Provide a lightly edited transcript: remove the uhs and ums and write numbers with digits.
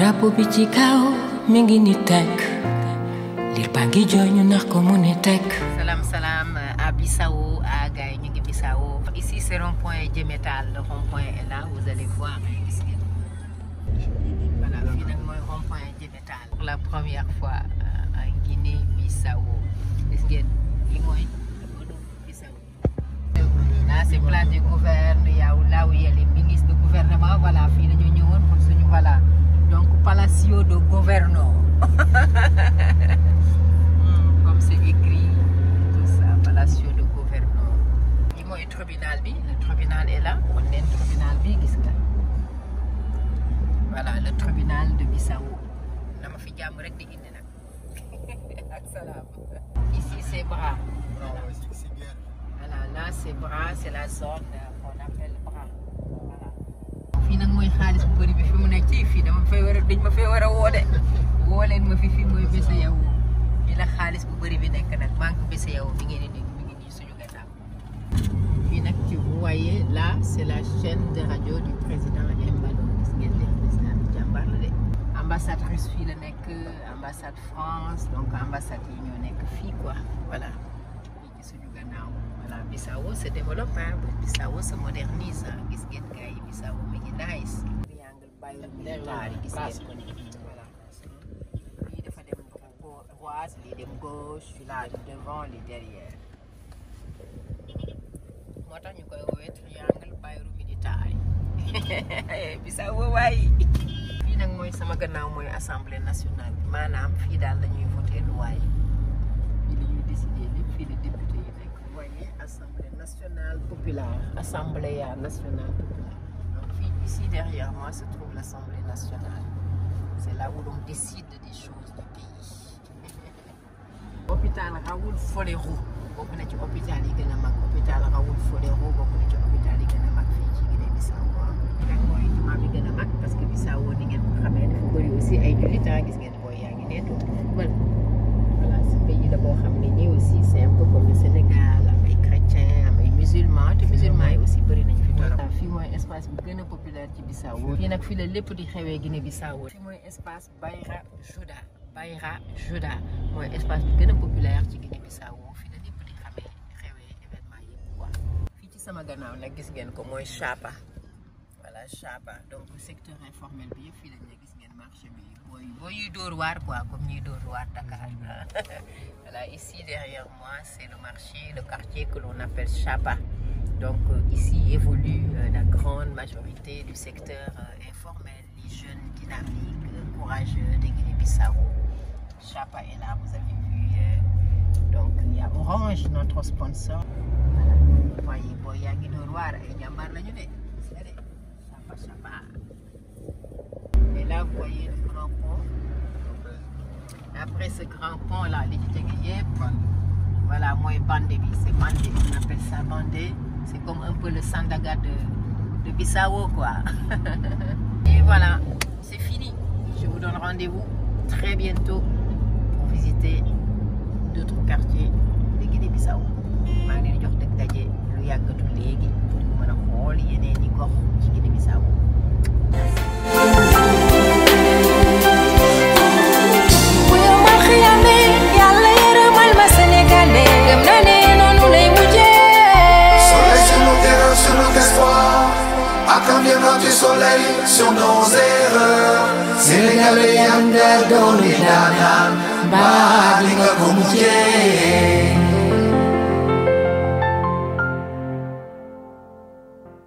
Drapeau bi ci kaw mi ngi ni tekk liir baa ngi jooy ñu nax ko mu ne tekk. Salam à Bissau, à Gaï, ñu ngi Bissau. Ici c'est rond-point Djemetal, le rond-point est là, vous allez voir. Voilà, fii nag mooy rond-point Djemetal. Pour la première fois en Guinée-Bissau. Gis ngeen lii mooy Bissau. Là c'est place du gouverne, là où il y a les ministres de gouvernement. Voilà, fii la ñu ñëwoon pour suñu voilà. Donc Palacio de Governo. Comme c'est écrit, tout ça, Palacio de Governo. Lii mooy tribunal bi, le tribunal est là. On est tribunal bi gis nga. Voilà, le tribunal de Bissau. Dama fi jàmm rek di indi nag. Ak salaam. Ici c'est Bra. Voilà, là c'est Bra, c'est la zone qu'on appelle Bra. Voilà. Fii nag mooy xaalis bu bëri bi fi mu nekk ci fii dañ ma fay war a woo de. Woo leen ma fii mooy Bissau. Fii la xaalis bu bëri bi nekk nag banque Bissau mi ngi nii suñu gannaaw. Fii nag tu voyez là c'est la chaîne de radio du président Embalo. Gis ngeen ne président bi jàmbaar la de. Ambassadrice fii la nekk, ambassade France, donc ambassade yi ñoo nekk fii quoi, voilà. Fii ci suñu gannaaw. Voilà, Bissau se développe, Bissau se modernise. Gis ngeen gars yi Bissau mi ngi nice. Triangle Bayou militaire yi gis ngeen ko nii. Voilà. Lii dafa dem droite, lii dem gauche, là devant, lii derrière. Moo tax ñu koy woowee triangle Bayou militaire. Bissau waay. Fii nag mooy sama gannaaw mooy assemblée nationale bi maanaam fii daal la ñuy voté loi yi. Fii la ñuy décider lépp fii la député yi nekk. Vous voyez, assemblée nationale populaire, assemblée nationale populaire. Donc fii ici derrière moi se trouve l'assemblée nationale. C'est là où l'on décide des choses du pays. Hôpital Raoul Folero bokk na ci hôpital yi gën a mag. Hôpital Raoul Folero bokk na ci hôpital yi gën a mag fii ci Guinée-Bissau. Nag mooy jumaa bi gën a mag parce que Bissau ni ngeen ko xamee dafa bëri aussi ay jullit gis ngeen booy yaa ngi neetu voilà ce pays la boo xam ne nii aussi c'est un peu comme le Sénégal am ay chrétiens am ay musulmans te musulmans yi aussi bëri nañu fi torop. Fii mooy espace bi gën a populaire ci Bissau. Fii nag fii la lépp di xewee Guinée-Bissau. Fii mooy espace Baïra Juda mooy espace bi gën a populaire ci Guinée-Bissau. Fii la lépp di xewee événement yëpp quoi. Fii ci sama gannaaw nag gis ngeen ko mooy Chapa. Voilà, Chapa. Donc secteur informel bi yëpp fii lañ la gis ngeen marché bi booy yuy dóor waar quoi comme ñuy dóor waar Dakar. Voilà, ici derrière moi c'est le marché, le quartier que l'on appelle Chapa. Donc ici évolue la grande majorité du secteur informel, les jeunes dynamiques, courageux de Guinée-Bissau. Chapa est là, vous avez vu. Donc il y a Orange, notre sponsor. Voilà, vous voyez booy yaa ngi dóor waar ay jàmbaar lañu de. Chapa. Et là, vous voyez le grand pont. Après ce grand pont là, les voilà, moi Bandé, c'est Bandé, on appelle ça Bandé. C'est comme un peu le Sandaga de Bissau quoi. Et voilà, c'est fini. Je vous donne rendez-vous très bientôt pour visiter d'autres quartiers de Guinée-Bissau. maa ngi leen di jox dëgg daje lu yàggatu léegi pour ñu mën a xool yeneen i gox ci Guinée-Bissau. Du soleil sur nos erreurs. Sénégalais yanga doni danan ba dinga ko mujjé.